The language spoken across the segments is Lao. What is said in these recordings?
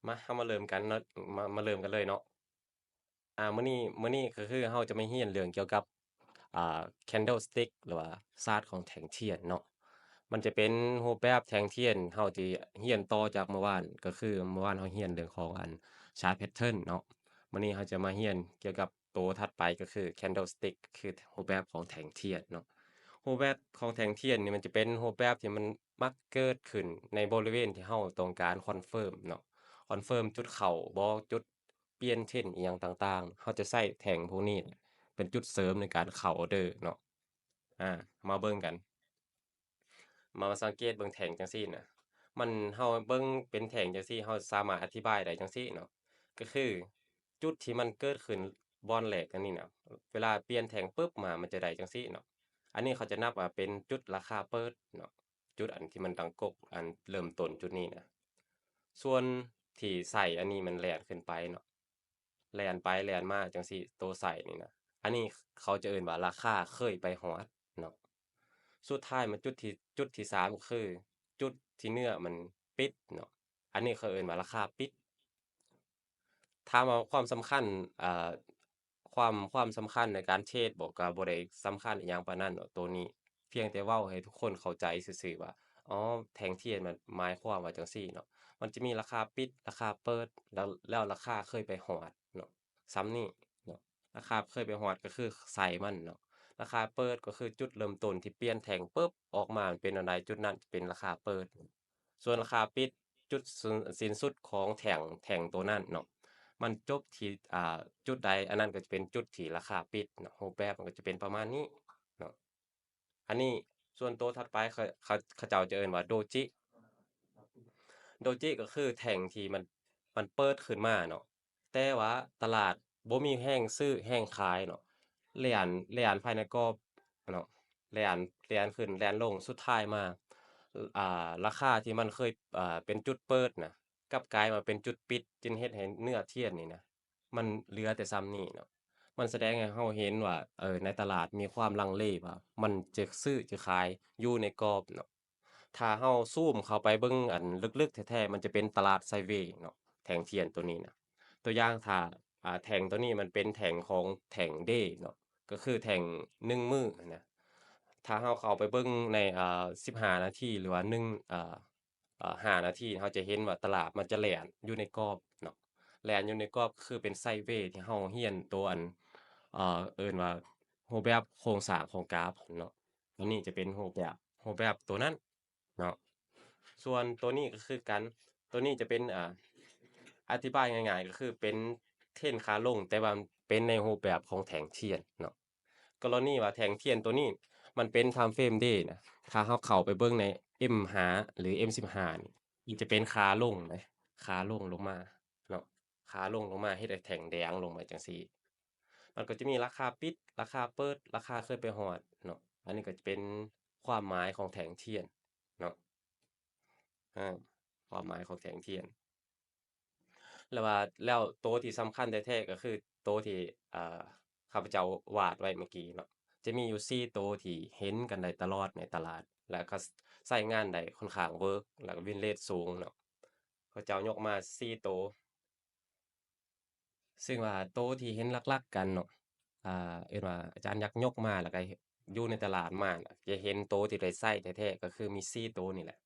ມາ ເຮົາມາເລີ່ມກັນເນາະ ມາ ມາເລີ່ມກັນເລີຍເນາະ. ອ່າ ມື້ນີ້ ມື້ນີ້ກໍຄືເຮົາຈະມາຮຽນເລື່ອງກ່ຽວກັບ ອ່າ candlestick ຫຼືວ່າຊາດຂອງແທ່ງທຽນເນາະ. ມັນຈະເປັນຮູບແບບແທ່ງທຽນ ເຮົາທີ່ຮຽນຕໍ່ຈາກມື້ວານ ກໍຄືມື້ວານເຮົາຮຽນເລື່ອງຂອງອັນ chart pattern ເນາະ. ມື້ນີ້ເຮົາຈະມາຮຽນກ່ຽວກັບໂຕຖັດໄປ ກໍຄື candlestick ຄືຮູບແບບຂອງແທ່ງທຽນເນາະ. ຮູບແບບຂອງແທ່ງທຽນນີ້ ມັນຈະເປັນຮູບແບບທີ່ມັນມັກເກີດຂຶ້ນໃນບໍລິເວນທີ່ເຮົາຕ້ອງການ confirm ເນາະ, confirm ຈຸດເຂົ້າບໍ ຈຸດປ່ຽນເທຣນອີ່ຫຍັງຕ່າງໆ. ເຮົາຈະໃຊ້ແທ່ງພວກນີ້ເປັນຈຸດເສີມໃນການເຂົ້າອໍເດີເນາະ. ອາ ມາເບິ່ງກັນ. ມາ ມາສັງເກດເບິ່ງແທ່ງຈັ່ງຊີ້ນະ. ມັນ ເຮົາເບິ່ງເປັນແທ່ງຈັ່ງຊີ້ ເຮົາສາມາດອະທິບາຍໄດ້ຈັ່ງຊີ້ເນາະ. ກໍຄືຈຸດທີ່ມັນເກີດຂຶ້ນບ່ອນແລກອັນນີ້ນະ, ເວລາປ່ຽນແທ່ງປຶບມາ ມັນຈະໄດ້ຈັ່ງຊີ້ເນາະ. ອັນນີ້ເຂົາຈະນັບວ່າເປັນຈຸດລາຄາເປີດເນາະ, ຈຸດອັນທີ່ມັນຕັ້ງກົກ ອັນເລີ່ມຕົ້ນຈຸດນີ້ນະ. ສ່ວນທີ່ໄສ້ອັນນີ້ມັນແລ່ນຂຶ້ນໄປເນາະ, ແລ່ນໄປແລ່ນມາຈັ່ງຊີ້ ໂຕໄສ້ນີ້ນະ, ອັນນີ້ເຂົາຈະເອີ້ນວ່າລາຄາເຄີຍໄປຮອດເນາະ. ສຸດທ້າຍມາຈຸດທີ່ ຈຸດທີສາມ ກໍຄືຈຸດທີ່ເນື້ອມັນປິດເນາະ, ອັນນີ້ເຂົາເອີ້ນວ່າລາຄາປິດ. ຖາມວ່າຄວາມສຳຄັນ ເອີ ຄວາມ ຄວາມສຳຄັນໃນການເທຣດບໍ ກໍບໍ່ໄດ້ສຳຄັນອີ່ຫຍັງປານນັ້ນເນາະ ໂຕນີ້. ພຽງແຕ່ເວົ້າໃຫ້ທຸກຄົນເຂົ້າໃຈຊື່ໆວ່າ ອໍ ແທ່ງທຽນມັນໝາຍຄວາມວ່າຈັ່ງຊີ້ເນາະ, ມັນຈະມີລາຄາປິດ ລາຄາເປີດ ແລ້ວ ແລ້ວລາຄາເຄີຍໄປຮອດເນາະ, ສ່ຳນີ້ເນາະ. ລາຄາເຄີຍໄປຮອດກໍຄືໄສ້ມັນເນາະ, ລາຄາເປີດກໍຄືຈຸດເລີ່ມຕົ້ນທີ່ປ່ຽນແທ່ງປຶບ ອອກມາມັນເປັນແນວໃດ ຈຸດນັ້ນຈະເປັນລາຄາເປີດ. ສ່ວນລາຄາປິດ ຈຸດ ສິ້ນ ສິ້ນສຸດຂອງແທ່ງ ແທ່ງໂຕນັ້ນເນາະ ມັນຈົບທີ່ ອ່າ ຈຸດໃດ ອັນນັ້ນກໍຈະເປັນຈຸດທີ່ລາຄາປິດເນາະ. ຮູບແບບມັນກໍຈະເປັນປະມານນີ້ເນາະ. ອັນນີ້ ສ່ວນໂຕຖັດໄປ ເຂົາ ເຂົາ ເຂົາເຈົ້າຈະເອີ້ນວ່າໂດຈິ. ໂດຈິກໍຄືແທ່ງທີ່ມັນ ມັນເປີດຂຶ້ນມາເນາະ, ແຕ່ວ່າຕະຫຼາດບໍ່ມີແຮງຊື້ແຮງຂາຍເນາະ, ແລ່ນ ແລ່ນພາຍໃນກອບເນາະ, ແລ່ນ ແລ່ນຂຶ້ນແລ່ນລົງ ສຸດທ້າຍມາ ອ່າ ລາຄາທີ່ມັນເຄີຍ ອ່າ ເປັນຈຸດເປີດນະ ກັບກາຍມາເປັນຈຸດປິດ ຈຶ່ງເຮັດໃຫ້ເນື້ອທຽນນີ້ນະ ມັນເຫຼືອແຕ່ສ່ຳນີ້ເນາະ. ມັນສະແດງໃຫ້ເຮົາເຫັນວ່າ ເອີ ໃນຕະຫຼາດມີຄວາມລັງເລວ່າ ມັນຈະຊື້ຈະຂາຍຢູ່ໃນກອບເນາະ. ຖ້າເຮົາຊູມເຂົ້າໄປເບິ່ງອັນເລິກໆແທ້ໆ ມັນຈະເປັນຕະຫຼາດໄຊເວເນາະ, ແທ່ງທຽນໂຕນີ້ນະ. ຕົວຢ່າງ ຖ້າ ອ່າ ແທ່ງໂຕນີ້ມັນເປັນແທ່ງຂອງແທ່ງເດເນາະ, ກໍຄືແທ່ງໜຶ່ງມື້ນະ. ຖ້າເຮົາເຂົ້າໄປເບິ່ງໃນ ອ່າ ສິບຫ້ານາທີ ຫຼືວ່າໜຶ່ງ ອ່າ ອ່າ ຫ້ານາທີ ເຮົາຈະເຫັນວ່າຕະຫຼາດມັນຈະແລ່ນຢູ່ໃນກອບເນາະ, ແລ່ນຢູ່ໃນກອບ ຄືເປັນໄຊເວທີ່ເຮົາຮຽນໂຕອັນ ອ່າ ເອີ້ນວ່າຮູບແບບໂຄງສ້າງຂອງກາຟເນາະ. ອັນນີ້ຈະເປັນຮູບແບບ ຮູບແບບໂຕນັ້ນເນາະ. ສ່ວນໂຕນີ້ກໍຄືກັນ, ໂຕນີ້ຈະເປັນ ອ່າ ອະທິບາຍງ່າຍໆ ກໍຄືເປັນເທຣນຂາລົງ ແຕ່ວ່າເປັນໃນຮູບແບບຂອງແທ່ງທຽນເນາະ. ກໍລະນີວ່າແທ່ງທຽນໂຕນີ້ມັນເປັນ time frame day ນະ, ຖ້າເຮົາເຂົ້າໄປເບິ່ງໃນ M ຫ້າ ຫຼື M ສິບຫ້າ ນີ້ ມັນຈະເປັນຂາລົງເດ້, ຂາລົງລົງມາເນາະ, ຂາລົງລົງມາ ເຮັດໃຫ້ແທ່ງແດງລົງມາຈັ່ງຊີ້. ມັນກໍຈະມີລາຄາປິດ, ລາຄາເປີດ, ລາຄາເຄີຍໄປຮອດເນາະ. ອັນນີ້ກໍຈະເປັນຄວາມໝາຍຂອງແທ່ງທຽນເນາະ, ອາ ຄວາມໝາຍຂອງແທ່ງທຽນ. ແລ້ວວ່າ ແລ້ວໂຕທີ່ສຳຄັນແທ້ໆ ກໍຄືໂຕທີ່ ເອີ ຂ້າພະເຈົ້າວາດໄວ້ເມື່ອກີ້ເນາະ, ຈະມີຢູ່ສີ່ໂຕທີ່ເຫັນກັນໄດ້ຕະຫຼອດໃນຕະຫຼາດ ແລ້ວກໍ ສ- ໃຊ້ງານໄດ້ຄ່ອນຂ້າງເວີກ ແລ້ວກໍ win rate ສູງເນາະ. ເຂົາເຈົ້າຍົກມາສີ່ໂຕ ຊຶ່ງວ່າໂຕທີ່ເຫັນຫຼັກໆກັນເນາະ, ອ່າ ເອີ້ນວ່າອາຈານຍັກຍົກມາ ແລ້ວກໍຢູ່ໃນຕະຫຼາດມານະ, ຈະເຫັນໂຕທີ່ໄດ້ໃຊ້ແທ້ໆ ກໍຄືມີສີ່ໂຕນີ້ແຫຼະ.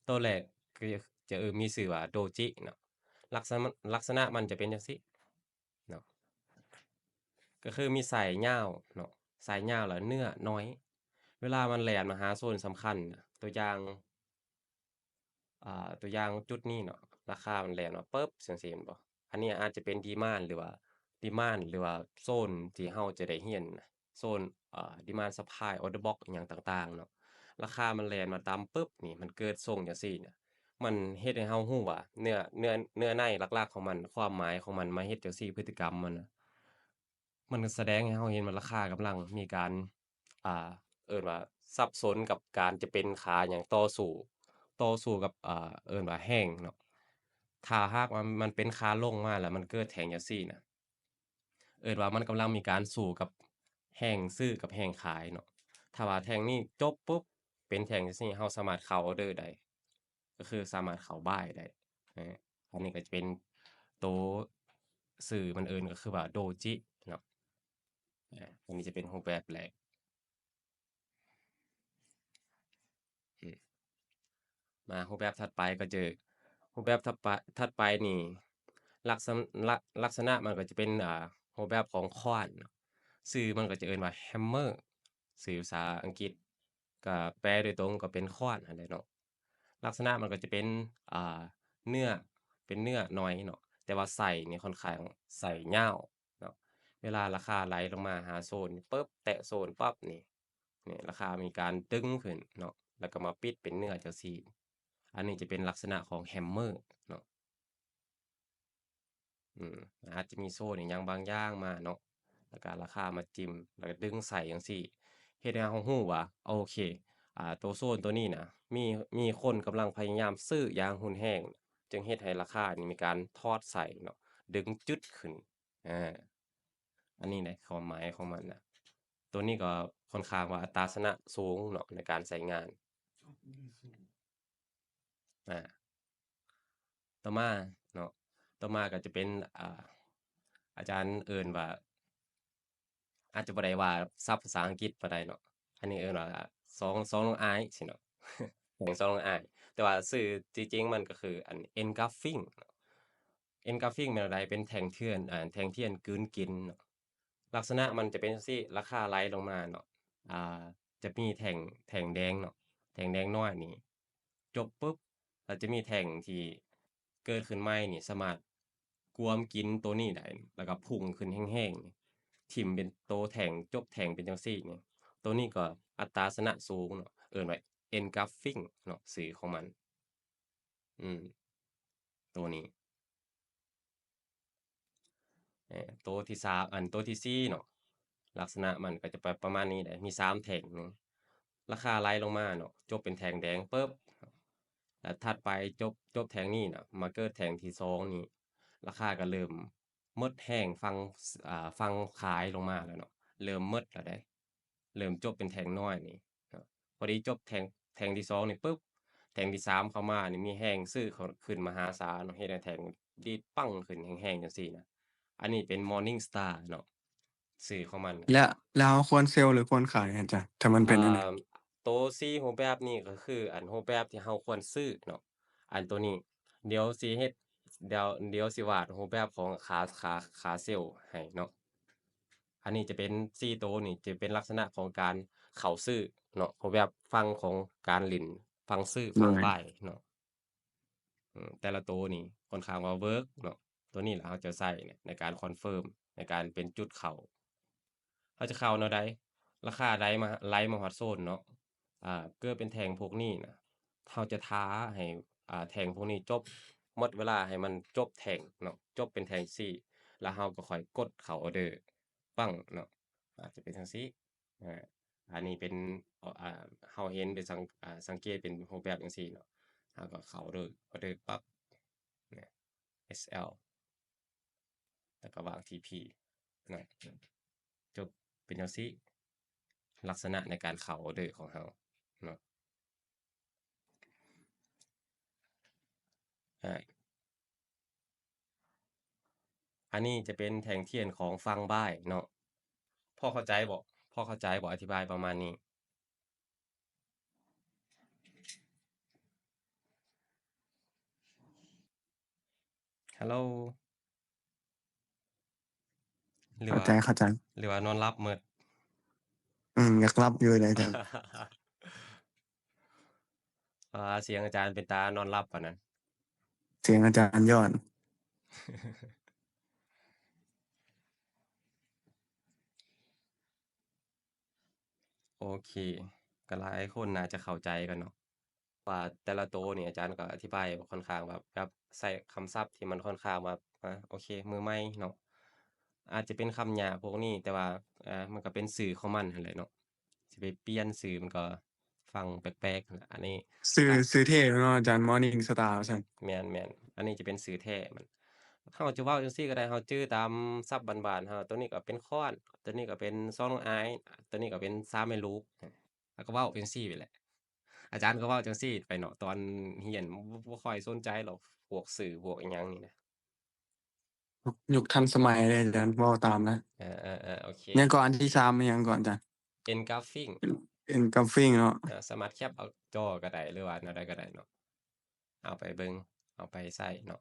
ໂຕແລກກໍຈະ ເອີ ມີຊື່ວ່າໂດຈິເນາະ, ລັກສະນະ ລັກສະນະມັນຈະເປັນຈັ່ງຊີ້ເນາະ, ກໍຄືມີໄສ້ຍາວເນາະ, ໄສ້ຍາວແລ້ວເນື້ອໜ້ອຍ. ເວລາມັນແລ່ນມາຫາໂຊນສຳຄັນນະ, ຕົວຢ່າງ ອ່າ ຕົວຢ່າງຈຸດນີ້ເນາະ, ລາຄາມັນແລ່ນມາປຶບ ຈັ່ງຊີ້ແມ່ນບໍ່? ອັນນີ້ອາດຈະເປັນ demand ຫຼືວ່າ demand ຫຼືວ່າໂຊນທີ່ເຮົາຈະໄດ້ຮຽນນະ, ໂຊນ ອ່າ demand supply order box ອີ່ຫຍັງຕ່າງໆເນາະ. ລາຄາມັນແລ່ນມາຕ່ຳປຶບນີ້ ມັນເກີດຊົງຈັ່ງຊີ້ນະ, ມັນເຮັດໃຫ້ເຮົາຮູ້ວ່າເນື້ອ ເນື້ອ ເນື້ອໃນຫຼັກໆຂອງມັນ, ຄວາມໝາຍຂອງມັນ ມາເຮັດຈັ່ງຊີ້ ພຶດຕິກຳມັນນະ. ມັນສະແດງໃຫ້ເຮົາເຫັນວ່າລາຄາກຳລັງມີການ ອ່າ ເອີ້ນວ່າສັບສົນກັບການຈະເປັນຂາຫຍັງ ຕໍ່ສູ້ ຕໍ່ສູ້ກັບ ອ່າ ເອີ້ນວ່າແຮງເນາະ. ຖ້າຫາກວ່າມັນເປັນຂາລົງມາແລ້ວ ມັນເກີດແທ່ງຈັ່ງຊີ້ນະ, ເອີ້ນວ່າມັນກຳລັງມີການສູ້ກັບແຮງຊື້ກັບແຮງຂາຍເນາະ. ຖ້າວ່າແທ່ງນີ້ຈົບປຸບ ເປັນແທ່ງຈັ່ງຊີ້ ເຮົາສາມາດເຂົ້າອໍເດີໄດ້, ກໍຄືສາມາດເຂົ້າ buy ໄດ້. ອັນນີ້ກໍຈະເປັນໂຕຊື່ມັນເອີ້ນກໍຄືວ່າ Doji ເນາະ. ອາ ອັນນີ້ຈະເປັນຮູບແບບແລກ. ອືມ ມາຮູບແບບຖັດໄປກໍຈະ ຮູບແບບຖັດໄປ ຖັດໄປນີ້ ລັກສະ ລັກ ລັກສະນະມັນກໍຈະເປັນ ອ່າ ຮູບແບບຂອງຄ້ອນເນາະ. ຊື່ມັນກໍຈະເອີ້ນວ່າ Hammer ຊື່ພາສາອັງກິດ ກໍແປໂດຍຕົງກໍເປັນຄ້ອນຫັ້ນແຫຼະເນາະ. ລັກສະນະມັນກໍຈະເປັນ ອ່າ ເນື້ອ ເປັນເນື້ອໜ້ອຍເນາະ ແຕ່ວ່າໄສ້ນີ້ຄ່ອນຂ້າງໄສ້ຍາວເນາະ. ເວລາລາຄາໄຫຼລົງມາຫາໂຊນນີ້ປຶບ ແຕະໂຊນປັບນີ້ ນີ້ ລາຄາມີການດຶງຂຶ້ນເນາະ ແລ້ວກໍມາປິດເປັນເນື້ອຈັ່ງຊີ້. ອັນນີ້ຈະເປັນລັກສະນະຂອງ Hammer ເນາະ. ອືມ ອາດຈະມີໂຊນອີ່ຫຍັງບາງຢ່າງມາເນາະ ແລ້ວກະລາຄາມາຈິ່ມ ແລ້ວກະດຶງໃສ່ຈັ່ງຊີ້ ເຮັດໃຫ້ເຮົາຮູ້ວ່າ ໂອເຄ ອ່າ ໂຕໂຊນໂຕນີ້ນະ ມີ ມີຄົນກຳລັງພະຍາຍາມຊື້ຢ່າງຮຸນແຮງ ຈຶ່ງເຮັດໃຫ້ລາຄານີ້ມີການຖອດໃສ່ເນາະ ດຶງຈຶດຂຶ້ນ. ອາ ອັນນີ້ແຫຼະຄວາມໝາຍຂອງມັນນະ. ໂຕນີ້ກໍຄ່ອນຂ້າງວ່າອັດຕາຊະນະສູງເນາະ ໃນການໃຊ້ງານ. ອາ ຕໍ່ມາເນາະ ຕໍ່ມາກໍຈະເປັນ ອ່າ ອາຈານເອີ້ນວ່າ ອາດຈະບໍ່ໄດ້ວ່າສັບພາສາອັງກິດປານໃດເນາະ ອັນນີ້ເອີ້ນວ່າຊອງ ຊອງລອງອາຍຊີ້ເນາະ ແທ່ງຊອງລອງອາຍ ແຕ່ວ່າຊື່ທີ່ຈິງມັນກໍຄືອັນ Engulfing ເນາະ. Engulfing ແມ່ນແນວໃດ? ເປັນແທ່ງທຽນ ອ່າ ແທ່ງທຽນກືນກິນເນາະ. ລັກສະນະມັນຈະເປັນຈັ່ງຊີ້ ລາຄາໄຫຼລົງມາເນາະ ອ່າ ຈະມີແທ່ງ ແທ່ງແດງເນາະ ແທ່ງແດງນ້ອຍນີ້ຈົບປຶບ ແລ້ວຈະມີແທ່ງທີ່ເກີດຂຶ້ນໃໝ່ນີ້ ສາມາດກວມກິນໂຕນີ້ໄດ້ ແລ້ວກໍພຸ່ງຂຶ້ນແຮງໆ ຖິ້ມເປັນໂຕແທ່ງ ຈົບແທ່ງເປັນຈັ່ງຊີ້ນີ້. ໂຕນີ້ກໍອັດຕາຊະນະສູງເນາະ ເອີ້ນວ່າ Engulfing ເນາະ ຊື່ຂອງມັນ. ອືມ ໂຕນີ້ ເອີ ໂຕທີສາມ ອັນ ໂຕທີສີ່ເນາະ ລັກສະນະມັນກໍຈະປະ ປະມານນີ້ແຫຼະ ມີສາມແທ່ງເນາະ ລາຄາໄລ່ລົງມາເນາະ ຈົບເປັນແທ່ງແດງປຶບ ແລ້ວຖັດໄປຈົບ ຈົບແທ່ງນີ້ນະ ມາເກີດແທ່ງທີສອງນີ້ ລາຄາກໍເລີ່ມໝົດແຮງຝັ່ງ ອ່າ ຝັ່ງຂາຍລົງມາແລ້ວເນາະ ເລີ່ມໝົດແລ້ວເດ້. ເລີ່ມຈົບເປັນແທ່ງນ້ອຍນີ້ເນາະ ພໍດີຈົບແທ່ງ ແທ່ງທີສອງນີ້ປຶບ ແທ່ງທີສາມເຂົ້າມານີ້ ມີແຮງຊື້ເຂົ້າ ຂຶ້ນມະຫາສານເນາະ ເຮັດໃຫ້ແທ່ງດີດປັງຂຶ້ນແຮງໆ ຈັ່ງຊີ້ນະ. ອັນນີ້ເປັນ Morning Star ເນາະ ຊື່ຂອງມັນ. ແລ້ວ ແລ້ວເຮົາຄວນເຊວ ຫຼື ຄວນຂາຍອາຈານ ຖ້າມັນເປັນອັນນີ້? ອ່າ ໂຕສີ່ຮູບແບບນີ້ກໍຄື ອັນ ຮູບແບບທີ່ເຮົາຄວນຊື້ເນາະ ອັນໂຕນີ້ ດຽວຊິເຮັດ ດຽວ ດຽວຊິວາດຮູບແບບຂອງຂາ ຂາ ຂາເຊວໃຫ້ເນາະ. ອັນນີ້ຈະເປັນສີ່ໂຕນີ້ ຈະເປັນລັກສະນະຂອງການເຂົ້າຊື້ເນາະ ຮູບແບບຝັ່ງຂອງການຫຼິ້ນ ຝັ່ງຊື້ ຝັ່ງບາຍເນາະ. ອືມ ແຕ່ລະໂຕນີ້ຄ່ອນຂ້າງວ່າເວີກເນາະ ໂຕນີ້ລະເຮົາຈະໃຊ້ໃນການຄອນເຟີມ ໃນການເປັນຈຸດເຂົ້າ. ເຮົາຈະເຂົ້າແນວໃດ? ລາຄາໄລ່ມາ ໄລ່ມາຮອດໂຊນເນາະ ອ່າ ເກີດເປັນແທ່ງພວກນີ້ນະ ເຮົາຈະຖ້າໃຫ້ ອ່າ ແທ່ງພວກນີ້ຈົບ ໝົດເວລາໃຫ້ມັນຈົບແທ່ງເນາະ ຈົບເປັນແທ່ງຊີ້ ແລ້ວເຮົາກໍຄ່ອຍກົດເຂົ້າອໍເດີ ປັ້ງເນາະ ອາດຈະເປັນຈັ່ງຊີ້. ອາ ອັນນີ້ເປັນ ເອີ ອາ ເຮົາເຫັນເປັນສັງ ອາ ສັງເກດເປັນຮູບແບບຈັ່ງຊີ້ເນາະ ເຮົາກໍເຂົ້າອໍເດີ ອໍເດີປັບ ເນາະ ເອສແອລ ແລ້ວກໍວາງທີພີເນາະ ຈົບເປັນຈັ່ງຊີ້ ລັກສະນະໃນການເຂົ້າອໍເດີຂອງເຮົາເນາະ. ອາ ອັນນີ້ຈະເປັນແທ່ງທຽນຂອງຝັ່ງບາຍເນາະ ພໍເຂົ້າໃຈບໍ່? ພໍເຂົ້າໃຈບໍ່? ອະທິບາຍປະມານນີ້. ຮັລໂຫຼ ຫຼືວ່າ ເຂົ້າໃຈ ເຂົ້າໃຈ ຫຼືວ່ານອນຫຼັບໝົດ? ອືມ ຢາກຫຼັບຢູ່ເດ ອາຈານ. ອ່າ ສຽງອາຈານເປັນຕານອນຫຼັບປານນັ້ນ. ສຽງອາຈານຍ້ອນ. ໂອເຄ ກໍຫຼາຍຄົນໜ້າຈະເຂົ້າໃຈກັນເນາະ ວ່າແຕ່ລະໂຕນີ້ອາຈານກໍອະທິບາຍຄ່ອນຂ້າງວ່າແບບໃຊ້ຄຳສັບທີ່ມັນຄ່ອນຂ້າງວ່າ ອາ ໂອເຄ ມືໃໝ່ເນາະ ອາດຈະເປັນຄຳຫຍາບພວກນີ້ ແຕ່ວ່າ ອາ ມັນກໍເປັນຊື່ຂອງມັນຫັ້ນແຫຼະເນາະ ຊິໄປປ່ຽນຊື່ມັນກໍ ຟັງແປກໆ ອັນນີ້ຊື່ ຊື່ເທ່ເນາະອາຈານ Morning Star ວ່າຊັ້ນ. ແມ່ນໆ ອັນນີ້ຈະເປັນຊື່ແທ້ມັນ ເຮົາຈະເວົ້າຈັ່ງຊີ້ກໍໄດ້ ເຮົາຈື່ຕາມສັບບ້ານໆເຮົາ ໂຕນີ້ກໍເປັນຄ້ອນ ໂຕນີ້ກໍເປັນຊອງນ້ອງອາຍ ໂຕນີ້ກໍເປັນຊາແມ່ລູກ ເຮົາກໍເວົ້າຈັ່ງຊີ້ໄປແຫຼະ. ອາຈານກໍເວົ້າຈັ່ງຊີ້ໄປເນາະ ຕອນຮຽນບໍ່ ບໍ່ຄ່ອຍສົນໃຈດອກ ພວກສື່ພວກອີ່ຫຍັງນີ້ນະ. ຍຸກ ຍຸກທັນສະໄໝເດ້ອາຈານ ເວົ້າຕາມນະ. ເອີ ເອີ ເອີ ໂອເຄ. ຫຍັງເກາະ ອັນທີສາມ ຫຍັງເກາະອາຈານ? Engulfing. Engulfing ເນາະ. ເອີ ສາມາດແຄັບເອົາຈໍກໍໄດ້ ຫຼືວ່າແນວໃດກໍໄດ້ເນາະ ເອົາໄປເບິ່ງ ເອົາໄປໃຊ້ເນາະ.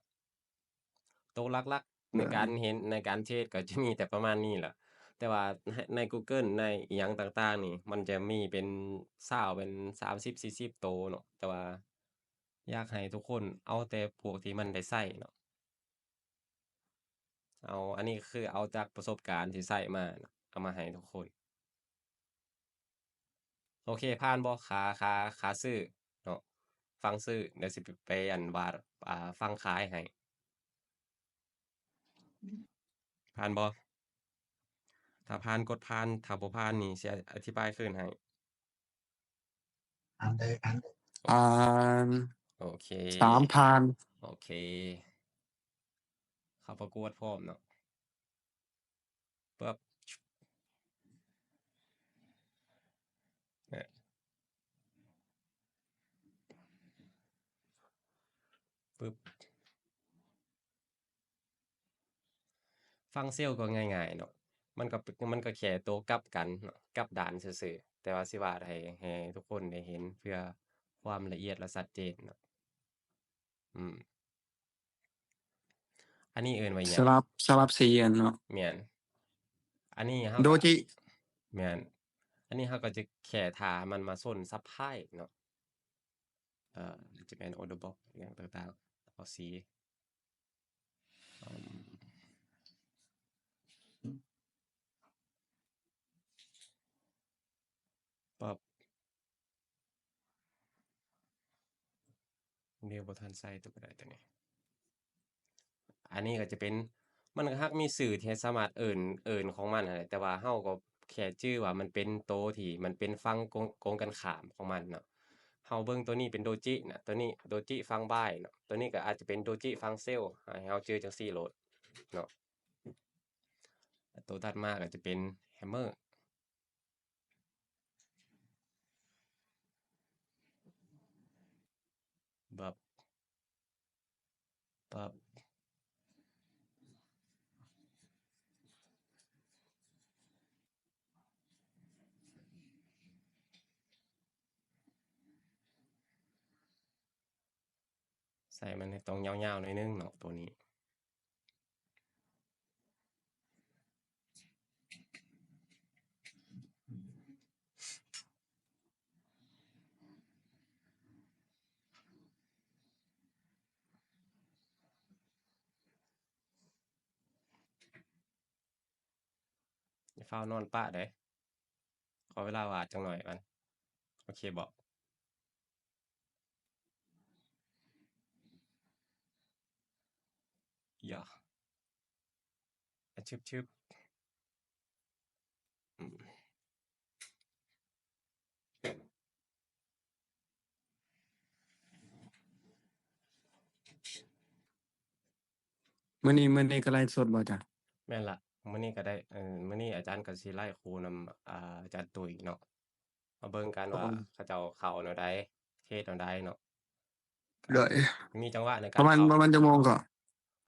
ໂຕຫຼັກໆໃນການເຫັນ ໃນການເທຣດກໍຈະມີແຕ່ປະມານນີ້ແຫຼະ ແຕ່ວ່າໃນ ໃນ Google ໃນອີ່ຫຍັງຕ່າງໆນີ້ ມັນຈະມີເປັນຊາວ ເປັນສາມສິບ ສີ່ສິບໂຕເນາະ ແຕ່ວ່າຢາກໃຫ້ທຸກຄົນເອົາແຕ່ພວກທີ່ມັນໄດ້ໃຊ້ເນາະ. ເອົາ ອັນນີ້ຄືເອົາຈາກປະສົບການທີ່ໃຊ້ມາເນາະ ເອົາມາໃຫ້ທຸກຄົນ. ໂອເຄ ຜ່ານບໍ່? ຂາ ຂາ ຂາຊື້ເນາະ ຝັ່ງຊື້ ດຽວຊິໄປ ໄປອັນວ່າ ອ່າ ຝັ່ງຂາຍໃຫ້ ຜ່ານບໍ່? ຖ້າຜ່ານກົດຜ່ານ ຖ້າບໍ່ຜ່ານນີ້ຊິອະ ອະທິບາຍຄືນໃຫ້. ຜ່ານເດີ ຜ່ານເດີ ຜ່ານ. ໂອເຄ ສາມ ຜ່ານ. ໂອເຄ ເຂົ້າປະກວດພ້ອມເນາະ. ປຶບ ປຶບ ຝັ່ງເຊວກໍງ່າຍໆເນາະ ມັນກໍ ມັນກໍແຄ່ໂຕກັບກັນເນາະ ກັບດ້ານຊື່ໆ ແຕ່ວ່າຊິວາດໃຫ້ ໃຫ້ທຸກຄົນໄດ້ເຫັນເພື່ອຄວາມລະອຽດ ແລະ ຊັດເຈນເນາະ. ອືມ ອັນນີ້ເອີ້ນວ່າຫຍັງ? ສະຫຼັບ ສະຫຼັບສີອັນເນາະ. ແມ່ນ ອັນນີ້ເຮົາ ໂດຈິ. ແມ່ນ ອັນນີ້ເຮົາກໍຈະແຄ່ຖ້າມັນມາຊົນ Supply ເນາະ ເອີ ຈະແມ່ນ Order Box ຫຍັງຕ່າງໆ ເອົາສີ ອືມ ປັບ. ດຽວບໍ່ທັນໃສ່ຕົວໃດຕົວນີ້ ອັນນີ້ກໍຈະເປັນ ມັນກໍຫາກມີຊື່ທີ່ສາມາດເອີ້ນ ເອີ້ນຂອງມັນຫັ້ນແຫຼະ ແຕ່ວ່າເຮົາກໍແຄ່ຈື່ວ່າມັນເປັນໂຕທີ່ມັນເປັນຝັ່ງກົງ ກົງກັນຂ້າມຂອງມັນເນາະ. ເຮົາເບິ່ງໂຕນີ້ເປັນໂດຈິນະ ໂຕນີ້ໂດຈິຝັ່ງບາຍເນາະ ໂຕນີ້ກໍອາດຈະເປັນໂດຈິຝັ່ງເຊວ ໃຫ້ເຮົາຈື່ຈັ່ງຊີ້ໂລດເນາະ. ໂຕຖັດມາກໍຈະເປັນແຮມເມີ. ປັບ ປັບ ໃສ່ມັນໃຫ້ຕ້ອງຍາວໆໜ້ອຍໜຶ່ງເນາະ ໂຕນີ້. ຢ່າຟ້າວນອນປະເດ້ ຂໍເວລາວາດຈັກໜ້ອຍກ່ອນ ໂອເຄບໍ່? ຢ່າ ອາ ຊຶບໆ ອືມ. ມື້ນີ້ ມື້ນີ້ກໍໄລຟ໌ສົດບໍ່ຈະ? ແມ່ນລະ ມື້ນີ້ກໍໄດ້ ເອີ ມື້ນີ້ອາຈານກໍຊິໄລຟ໌ຄູ່ນຳ ອາ ອາຈານຕຸ້ຍເນາະ ມາເບິ່ງກັນວ່າ ໂອ້ ເຂົາເຈົ້າເຂົ້າແນວໃດ ເທຣດແນວໃດເນາະ. ໂດຍ ມີຈັງຫວະໃນການ ປະມານ ເຂົ້າ ປະມານຈັກໂມງກໍ?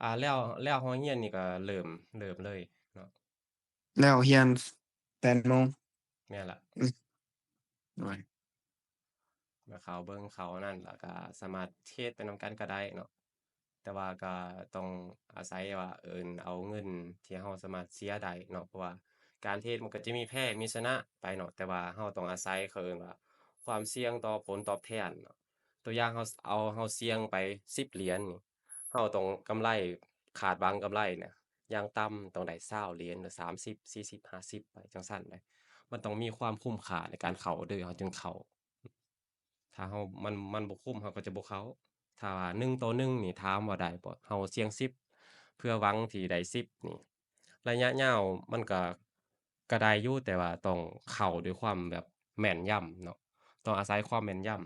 ອາ ແລ້ວ ແລ້ວເຮົາຮຽນນີ້ກໍເລີ່ມ ເລີ່ມເລີຍເນາະ. ແລ້ວຮຽນແປດໂມງ. ແມ່ນລະ ອືມ ໂດຍ ມາເຂົ້າເບິ່ງເຂົ້ານັ້ນ ແລ້ວກະສາມາດເທຣດໄປນຳກັນກໍໄດ້ເນາະ ແຕ່ວ່າກໍຕ້ອງອາໄສວ່າ ເອີ ເອົາເງິນທີ່ເຮົາສາມາດເສຍໄດ້ເນາະ ເພາະວ່າການເທຣດມັນກໍຈະມີແພ້ມີຊະນະໄປເນາະ ແຕ່ວ່າເຮົາຕ້ອງອາໄສ ເຂົາເອີ້ນວ່າຄວາມສ່ຽງຕໍ່ຜົນຕອບແທນເນາະ. ຕົວຢ່າງເຮົາ ເອົາ ເຮົາສ່ຽງໄປສິບຫຼຽນນີ້ ເຮົາຕ້ອງກຳໄລ ຄາດຫວັງກຳໄລນະ ຢ່າງຕ່ຳຕ້ອງໄດ້ຊາວຫຼຽນ ຫຼື ສາມສິບ ສີ່ສິບ ຫ້າສິບ ໄປ ຈັ່ງຊັ້ນເດ້. ມັນຕ້ອງມີຄວາມຄຸ້ມຄ່າໃນການເຂົ້າເດີ ເຮົາຈຶ່ງເຂົ້າ. ຖ້າເຮົາ ມັນ ມັນບໍ່ຄຸ້ມ ເຮົາກໍຈະບໍ່ເຂົ້າ. ຖ້າວ່າໜຶ່ງຕໍ່ໜຶ່ງນີ້ ຖາມວ່າໄດ້ບໍ່? ເຮົາສ່ຽງສິບ ເພື່ອຫວັງທີ່ໄດ້ສິບນີ້ ໄລຍະຍາວມັນກໍ ກໍໄດ້ຢູ່ ແຕ່ວ່າຕ້ອງເຂົ້າດ້ວຍຄວາມແບບແມ່ນຢຳເນາະ, ຕ້ອງອາໄສຄວາມແມ່ນຢຳ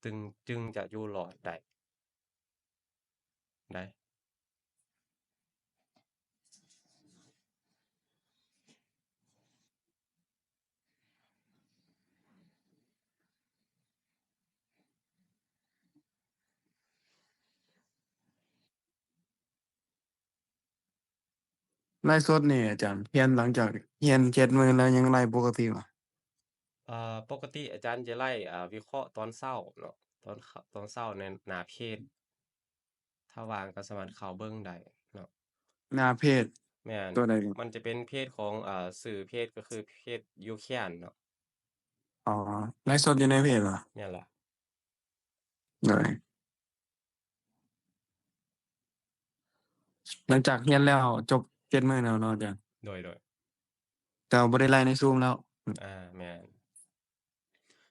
ຈຶ່ງ ຈຶ່ງຈະຢູ່ລອດໄດ້. ໄດ້. ອ ໄລຟ໌ສົດນີ້ອາຈານ ຮຽນ ຫຼັງຈາກຮຽນເຈັດມື້ແລ້ວຍັງໄລຟ໌ປົກກະຕິບໍ່? ເອີ ປົກກະຕິອາຈານຈະໄລຟ໌ ເອີ ວິເຄາະຕອນເຊົ້າເນາະ ຕອນ ຕອນເຊົ້າໃນໜ້າເພຈ ຖ້າວ່າງກໍສາມາດເຂົ້າເບິ່ງໄດ້ເນາະ. ໜ້າເພຈ ແມ່ນ ຕົວໃດ? ມັນຈະເປັນເພຈຂອງ ເອີ ຊື່ເພຈກໍຄືເພຈ You Can ເນາະ. ອໍ ໄລຟ໌ສົດຢູ່ໃນເພຈຫວາ? ແມ່ນລະ. ໂດຍ ຫຼັງຈາກຮຽນແລ້ວຈົບເຈັດມື້ແລ້ວເນາະອາຈານ? ໂດຍ ໂດຍ ແຕ່ວ່າບໍ່ໄດ້ໄລຟ໌ໃນຊູມແລ້ວ. ອ່າ ແມ່ນ.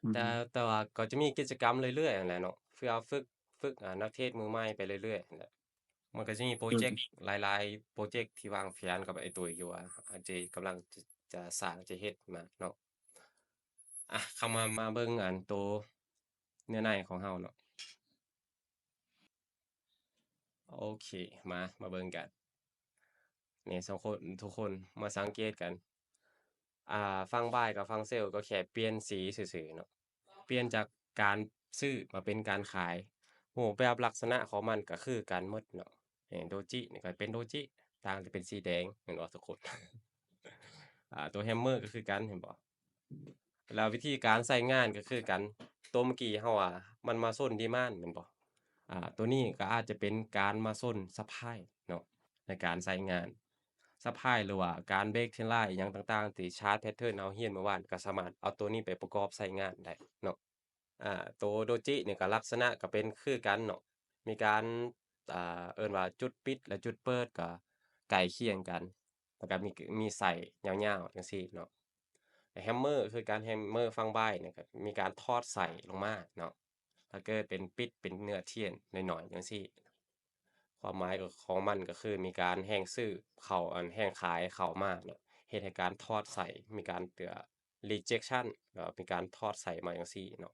ອືມ ແຕ່ ແຕ່ວ່າກໍຈະມີກິດຈະກຳເລື້ອຍໆຫັ້ນແຫຼະເນາະ ເພື່ອຝຶກ ຝຶກ ອ່າ ນັກເທຣດມືໃໝ່ໄປເລື້ອຍໆຫັ້ນແຫຼະ. ມັນກໍຈະມີໂປຣເຈັກ ໂດຍ ຫຼາຍໆໂປຣເຈັກທີ່ວາງແຜນກັບອ້າຍຕຸ້ຍຢູ່ວ່າ ອາດຈະກຳລັງຈະ ຈະສ້າງ ຈະເຮັດມາເນາະ. ອ່ະ ເຂົ້າມາ ມາເບິ່ງອັນໂຕເນື້ອໃນຂອງເຮົາເນາະ. ໂອເຄ ມາ ມາເບິ່ງກັນ. ນີ້ ສອງຄົນ ທຸກຄົນມາສັງເກດກັນ ອ່າ ຝັ່ງບາຍກັບຝັ່ງເຊວກໍແຄ່ປ່ຽນສີຊື່ໆເນາະ ປ່ຽນຈາກການຊື້ມາເປັນການຂາຍ. ຮູບແບບລັກສະນະຂອງມັນກໍຄືກັນໝົດເນາະ. ນີ້ໂດຈິນີ້ກໍເປັນໂດຈິ ຕ່າງແຕ່ເປັນສີແດງ ແມ່ນບໍ່ທຸກຄົນ? ອ່າ ຕົວແຮມເມີກໍຄືກັນ ເຫັນບໍ່? ແລ້ວວິທີການໃຊ້ງານກໍຄືກັນ ຕົວເມື່ອກີ້ເຮົາວ່າມັນມາຊົນດີມານແມ່ນບໍ່? ອ່າ ຕົວນີ້ກໍອາດຈະເປັນການມາຊົນຊັບພລາຍເນາະ ໃນການໃຊ້ງານ. ຊັບພລາຍ ຫຼືວ່າການເບຣກເທຣນລາຍ ອີ່ຫຍັງຕ່າງໆ ທີ່ຊາດແພັດເທີນເຮົາຮຽນເມື່ອວານ ກໍສາມາດເອົາຕົວນີ້ໄປປະກອບໃຊ້ງານໄດ້ເນາະ. ອ່າ ໂຕໂດຈິນີ້ກໍລັກສະນະກໍເປັນຄືກັນເນາະ ມີການ ອ່າ ເອີ້ນວ່າຈຸດປິດ ແລະ ຈຸດເປີດກໍໃກ້ຄຽງກັນ ແລ້ວກໍມີ ມີໄສ້ຍາວໆ ຈັ່ງຊີ້ເນາະ. ແຮມເມີຄືກັນ ແຮມເມີຝັ່ງບາຍນີ້ກໍມີການຖອດໄສ້ລົງມາເນາະ ຖ້າເກີດເປັນປິດເປັນເນື້ອທຽນໜ້ອຍໆ ຈັ່ງຊີ້. ຄວາມໝາຍກໍ ຂອງມັນກໍຄືມີການແຮງຊື້ເຂົ້າ ອັນແຮງຂາຍເຂົ້າມາເນາະ ເຮັດໃຫ້ການຖອດໄສ້ ມີການເຕືອ rejection ແລ້ວມີການຖອດໄສ້ມາຈັ່ງຊີ້ເນາະ.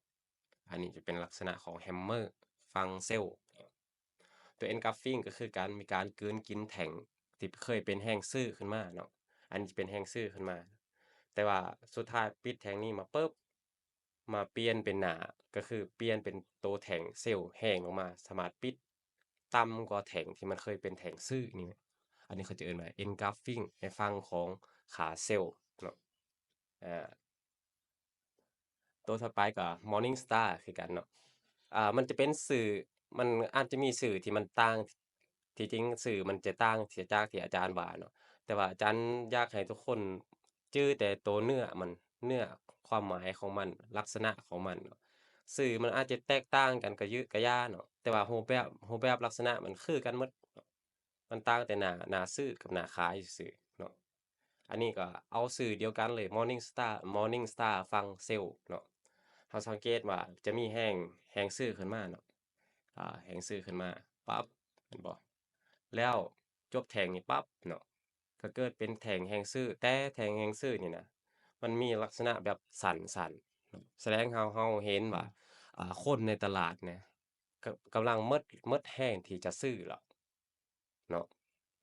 ອັນນີ້ຈະເປັນລັກສະນະຂອງແຮມເມີຝັ່ງເຊວ. ຕົວ engulfing ກໍຄືການ ມີການກືນກິນແທ່ງທີ່ເຄີຍເປັນແຮງຊື້ຂຶ້ນມາເນາະ ອັນນີ້ຈະເປັນແຮງຊື້ຂຶ້ນມາ ແຕ່ວ່າສຸດທ້າຍປິດແທ່ງນີ້ມາປຶບ ມາປ່ຽນເປັນໜ້າ ກໍຄືປ່ຽນເປັນໂຕແທ່ງເຊວແຫ້ງລົງມາ ສາມາດປິດຕ່ຳກວ່າແທ່ງທີ່ມັນເຄີຍເປັນແທ່ງຊື້ນີ້. ອັນນີ້ເຂົາຈະເອີ້ນວ່າ engulfing ໃນຝັ່ງຂອງຂາເຊວເນາະ. ອາ ໂຕຖັດໄປກໍ Morning Star ຄືກັນເນາະ. ອ່າ ມັນຈະເປັນຊື່ ມັນອາດຈະມີຊື່ທີ່ມັນຕ່າງ ທີ່ຈິງຊື່ມັນຈະຕ່າງຈາກທີ່ອາຈານວ່າເນາະ ແຕ່ວ່າອາຈານຢາກໃຫ້ທຸກຄົນຈື່ແຕ່ໂຕເນື້ອມັນ ເນື້ອຄວາມໝາຍຂອງມັນ ລັກສະນະຂອງມັນເນາະ. ຊື່ມັນອາດຈະແຕກຕ່າງກັນກະຍື ກະຢ່າເນາະ ແຕ່ວ່າຮູບແບບ ຮູບແບບລັກສະນະມັນຄືກັນໝົດເນາະ. ມັນຕ່າງແຕ່ໜ້າ ໜ້າຊື້ກັບໜ້າຂາຍຊື່ໆເນາະ. ອັນນີ້ກໍເອົາຊື່ດຽວກັນເລີຍ Morning Star Morning Star ຝັ່ງເຊວເນາະ. ເຮົາສັງເກດວ່າຈະມີແຮງ ແຮງຊື້ຂຶ້ນມາເນາະ ອ່າ ແຮງຊື້ຂຶ້ນມາປັບ ເຫັນບໍ່? ແລ້ວຈົບແທ່ງນີ້ປັບເນາະ ກໍເກີດເປັນແທ່ງແຮງຊື້ ແຕ່ແທ່ງແຮງຊື້ນີ້ນະ ມັນມີລັກສະນະແບບສັ້ນໆເນາະ ສະແດງເຮົາ ເຮົາເຫັນວ່າ ອ່າ ຄົນໃນຕະຫຼາດນະ ກະ ກຳລັງໝົດ ໝົດແຮງທີ່ຈະຊື້ແລ້ວເນາະ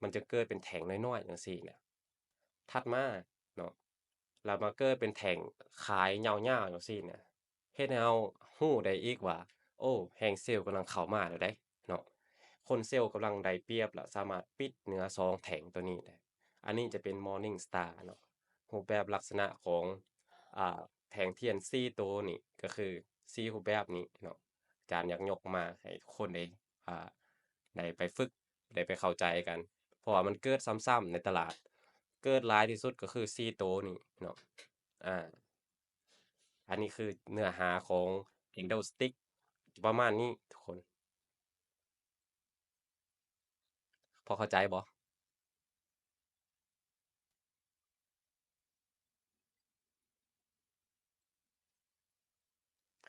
ມັນຈະເກີດເປັນແທ່ງນ້ອຍໆ ຈັ່ງຊີ້ນະ. ຖັດມາເນາະ ແລ້ວມາເກີດເປັນແທ່ງຂາຍຍາວໆ ຈັ່ງຊີ້ນະ ເຮັດໃຫ້ເຮົາຮູ້ໄດ້ອີກວ່າ ໂອ້ ແຮງເຊວກຳລັງເຂົ້າມາແລ້ວເດ້ເນາະ ຄົນເຊວກຳລັງໄດ້ປຽບ ແລະ ສາມາດປິດເໜືອສອງແທ່ງໂຕນີ້ໄດ້. ອັນນີ້ຈະເປັນ Morning Star ເນາະ. ຮູບແບບລັກສະນະຂອງ ອ່າ ແທ່ງທຽນສີ່ໂຕນີ້ ກໍຄືສີ່ຮູບແບບນີ້ເນາະ ອາຈານຢາກຍົກມາໃຫ້ທຸກຄົນໄດ້ ອ່າ ໄດ້ໄປຝຶກ ໄດ້ໄປເຂົ້າໃຈກັນ ເພາະວ່າມັນເກີດຊ້ຳໆໃນຕະຫຼາດ ເກີດຫຼາຍທີ່ສຸດກໍຄືສີ່ໂຕນີ້ເນາະ. ອ່າ ອັນນີ້ຄືເນື້ອຫາຂອງ Candlestick ປະມານນີ້ທຸກຄົນ. ພໍເຂົ້າໃຈບໍ່?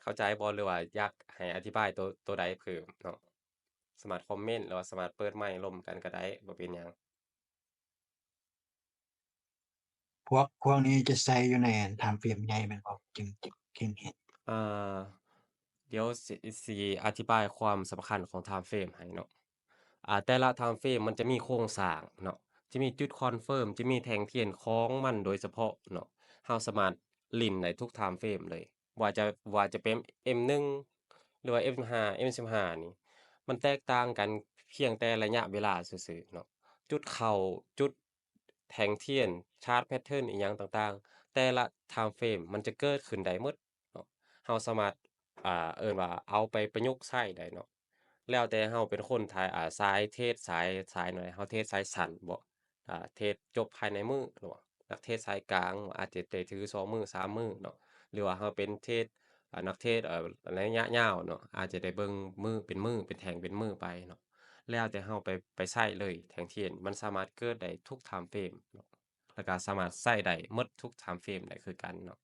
ເຂົ້າໃຈບໍ່ ຫຼືວ່າຢາກໃຫ້ອະທິບາຍໂຕ ໂຕໃດເພີ່ມເນາະ? ສາມາດຄອມເມັນ ຫຼືວ່າສາມາດເປີດໄມລົມກັນກໍໄດ້ ບໍ່ເປັນຫຍັງ. ພວກ ພວກນີ້ຈະໃຊ້ຢູ່ໃນ time frame ໃຫຍ່ແມ່ນບໍ່? ຈຶ່ງ ຈຶ່ງເຫັນ. ອ່າ ດຽວຊິ ຊິອະທິບາຍຄວາມສຳຄັນຂອງ time frame ໃຫ້ເນາະ. ອ່າ ແຕ່ລະ time frame ມັນຈະມີໂຄງສ້າງເນາະ ຈະມີຈຸດ confirm ຈະມີແທ່ງທຽນຂອງມັນໂດຍສະເພາະເນາະ. ເຮົາສາມາດຫຼິ້ນໄດ້ທຸກ time frame ເລີຍ ວ່າຈະ ວ່າຈະເປັນ M ໜຶ່ງ ຫຼືວ່າ M ສິບຫ້າ M ສິບຫ້ານີ້ ມັນແຕກຕ່າງກັນພຽງແຕ່ໄລຍະເວລາຊື່ໆເນາະ. ຈຸດເຂົ້າ ຈຸດ ແທ່ງທຽນ, ຊາດແພັດເທີນ ອີ່ຫຍັງຕ່າງໆ ແຕ່ລະທາມເຟຣມມັນຈະເກີດຂຶ້ນໄດ້ໝົດເນາະ. ເຮົາສາມາດ ອ່າ ເອີ້ນວ່າເອົາໄປປະຍຸກໃຊ້ໄດ້ເນາະ. ແລ້ວແຕ່ເຮົາເປັນຄົນ ຖ້າ ອ່າ ສາຍເທຣດ ສາຍ ສາຍໜ້ອຍ ເຮົາເທຣດສາຍສັ້ນບໍ ອ່າ ເທຣດຈົບພາຍໃນມື້ເນາະ. ນັກເທຣດສາຍກາງອາດຈະໄດ້ຖືສອງມື້ສາມມື້ເນາະ ຫຼືວ່າເຮົາເປັນເທຣດ ອ່າ ນັກເທຣດ ເອີ ໄລຍະຍາວເນາະ ອາດຈະໄດ້ເບິ່ງມື້ເປັນມື້ ເປັນແທ່ງເປັນມື້ໄປເນາະ. ແລ້ວແຕ່ເຮົາໄປ ໄປໃຊ້ເລີຍ ແທ່ງທຽນ ມັນສາມາດເກີດໄດ້ທຸກທາມເຟຣມເນາະ ແລ້ວກໍສາມາດໃຊ້ໄດ້ໝົດທຸກທາມເຟຣມໄດ້ຄືກັນເນາະ.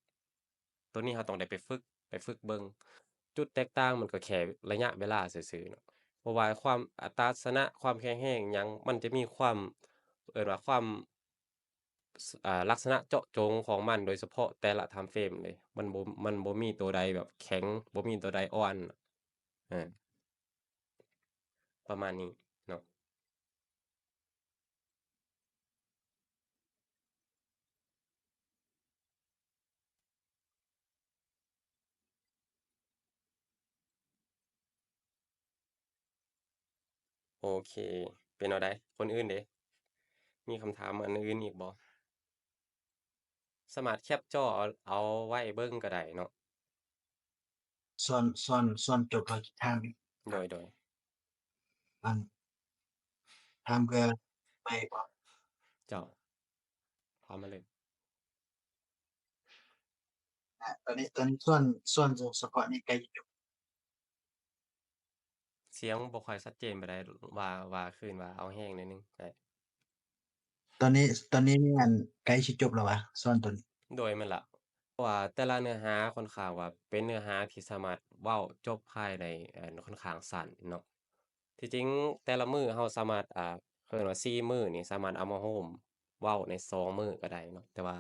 ໂຕນີ້ເຮົາຕ້ອງໄດ້ໄປຝຶກ ໄປຝຶກເບິ່ງ. ຈຸດແຕກຕ່າງມັນກໍແຄ່ໄລຍະເວລາຊື່ໆເນາະ ເພາະວ່າຄວາມອັດຕາຊະນະ ຄວາມແຂງແຮງຫຍັງ ມັນຈະມີຄວາມ ເອີ້ນວ່າຄວາມ ສ- ອ່າ ລັກສະນະເຈາະຈົງຂອງມັນ ໂດຍສະເພາະແຕ່ລະທາມເຟຣມເລີຍ. ມັນບໍ່ ມັນບໍ່ມີໂຕໃດແບບແຂງ ບໍ່ມີໂຕໃດອ່ອນ ເອີ ປະມານນີ້ເນາະ. ໂອເຄ ເປັນແນວໃດ? ຄົນອື່ນເດ ມີຄຳຖາມອັນອື່ນອີກບໍ່? ສາມາດແຄປຈໍເອົາ ເອົາໄວ້ເບິ່ງກໍໄດ້ເນາະ. ສ່ວນ ສ່ວນ ສ່ວນຈົບເຮົາຊິຖາມອີກ. ໂດຍ ໂດຍ. ອັນ ຖາມເພື່ອໄປບໍ? ເຈົ້າ ຖາມມາເລີຍ. ອາ ຕອນນີ້ ຕອນນີ້ສ່ວນ ສ່ວນສະເພາະນີ້ໃກ້ຈະຈົບ. ສຽງບໍ່ຄ່ອຍຊັດເຈນປານໃດ ວ່າ ວ່າຄືນວ່າເອົາແຮງໜ້ອຍໜຶ່ງໄດ້. ຕອນນີ້ ຕອນນີ້ນີ້ ອັນ ໃກ້ຊິຈົບແລ້ວຫວາ ສ່ວນຕົວນີ້? ໂດຍ ແມ່ນລະ ເພາະວ່າແຕ່ລະເນື້ອຫາຂ້ອນຂ້າງວ່າເປັນເນື້ອຫາທີ່ສາມາດເວົ້າຈົບພາຍໃນ ອັນ ຂ້ອນຂ້າງສັ້ນເນາະ. ທີ່ຈິງແຕ່ລະມື້ເຮົາສາມາດ ອ່າ ເອີ້ນວ່າສີ່ມື້ນີ້ສາມາດເອົາມາໂຮມເວົ້າໃນສອງມື້ກໍໄດ້ເນາະ ແຕ່ວ່າ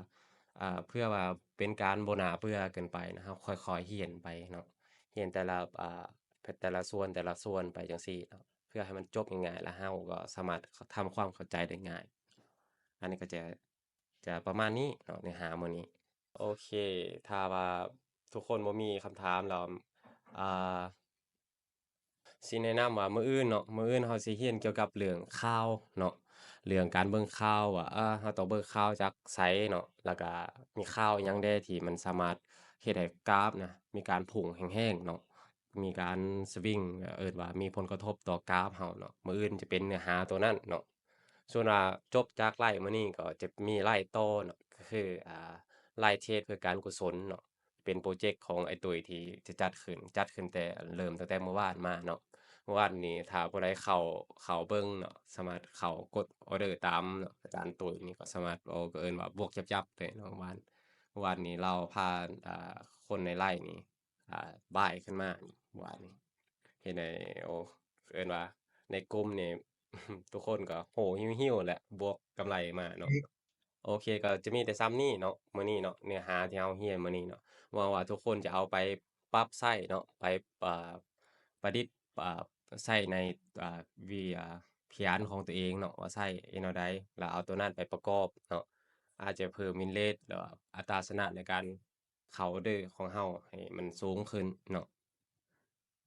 ອ່າ ເພື່ອວ່າເປັນການບໍ່ໜ້າເບື່ອເກີນໄປນະ ເຮົາຄ່ອຍໆຮຽນໄປເນາະ ຮຽນແຕ່ລະ ອ່າ ແຕ່ລະສ່ວນ ແຕ່ລະສ່ວນໄປຈັ່ງຊີ້ເນາະ ເພື່ອໃຫ້ມັນຈົບງ່າຍໆ ແລ້ວເຮົາກໍສາມາດທຳຄວາມເຂົ້າໃຈໄດ້ງ່າຍ. ອັນນີ້ກໍຈະ ຈະປະມານນີ້ເນາະ ເນື້ອຫາມື້ນີ້. ໂອເຄ ຖ້າວ່າທຸກຄົນບໍ່ມີຄຳຖາມແລ້ວ ອ່າ ຊິແນະນຳວ່າມື້ອື່ນເນາະ ມື້ອື່ນເຮົາຊິຮຽນກ່ຽວກັບເລື່ອງຂ່າວເນາະ ເລື່ອງການເບິ່ງຂ່າວວ່າ ເອີ ເຮົາຕ້ອງເບິ່ງຂ່າວຈາກໃສເນາະ ແລ້ວກະມີຂ່າວຫຍັງແດ່ທີ່ມັນສາມາດເຮັດໃຫ້ກາຟນະ ມີການພຸ່ງແຮງໆເນາະ ມີການສະວິງ ເອີ້ນວ່າມີຜົນກະທົບຕໍ່ກາຟເຮົາເນາະ. ມື້ອື່ນຈະເປັນເນື້ອຫາໂຕນັ້ນເນາະ. ສ່ວນວ່າຈົບຈາກໄລຟ໌ມື້ນີ້ກໍຈະມີໄລຟ໌ຕໍ່ເນາະ ກໍຄື ອ່າ ໄລຟ໌ເທຣດເພື່ອການກຸສົນເນາະ ເປັນໂປຣເຈັກຂອງອ້າຍຕຸ້ຍທີ່ຈະຈັດຂຶ້ນ ຈັດຂຶ້ນແຕ່ ເລີ່ມຕັ້ງແຕ່ມື້ວານມາເນາະ. ມື້ວານນີ້ຖ້າຜູ້ໃດເຂົ້າ ເຂົ້າເບິ່ງເນາະ ສາມາດເຂົ້າກົດອໍເດີຕາມເນາະ ອາຈານຕຸ້ຍນີ້ກໍສາມາດ ໂອ້ ກໍເອີ້ນວ່າບວກຍັບໆເລີຍເນາະ. ວານ ວານນີ້ລາວພາ ອ່າ ຄົນໃນໄລຟ໌ນີ້ ອ່າ ບາຍຂຶ້ນມານີ້ ວານນີ້ ເຮັດໃຫ້ ໂອ້ ເອີ້ນວ່າໃນກຸ່ມນີ້ ທຸກຄົນກໍໂຫຫິ້ວໆແຫຼະ ບວກກຳໄລມາເນາະ. ໂອເຄ ກໍຈະມີແຕ່ສ່ຳນີ້ເນາະ ມື້ນີ້ເນາະ ເນື້ອຫາທີ່ເຮົາຮຽນມື້ນີ້ເນາະ. ຫວັງວ່າທຸກຄົນຈະເອົາໄປປັບໃຊ້ເນາະ ໄປ ອ່າ ປະດິດ ອ່າ ໃຊ້ໃນ ອ່າ ວິ ອ່າ ພຽນຂອງຕົວເອງເນາະ ວ່າໃຊ້ເຮັດແນວໃດ ແລ້ວເອົາຕົວນັ້ນໄປປະກອບເນາະ ອາດຈະເພີ່ມວິນເຣດ ຫຼືວ່າອັດຕາຊະນະໃນການເຂົ້າອໍເດີຂອງເຮົາໃຫ້ມັນສູງຂຶ້ນເນາະ.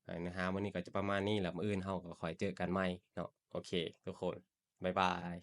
ເນື້ອຫາມື້ນີ້ກໍຈະປະມານນີ້ແຫຼະ ມື້ອື່ນເຮົາກໍຄ່ອຍເຈີກັນໃໝ່ເນາະ. ໂອເຄ ທຸກຄົນ ບາຍບາຍ.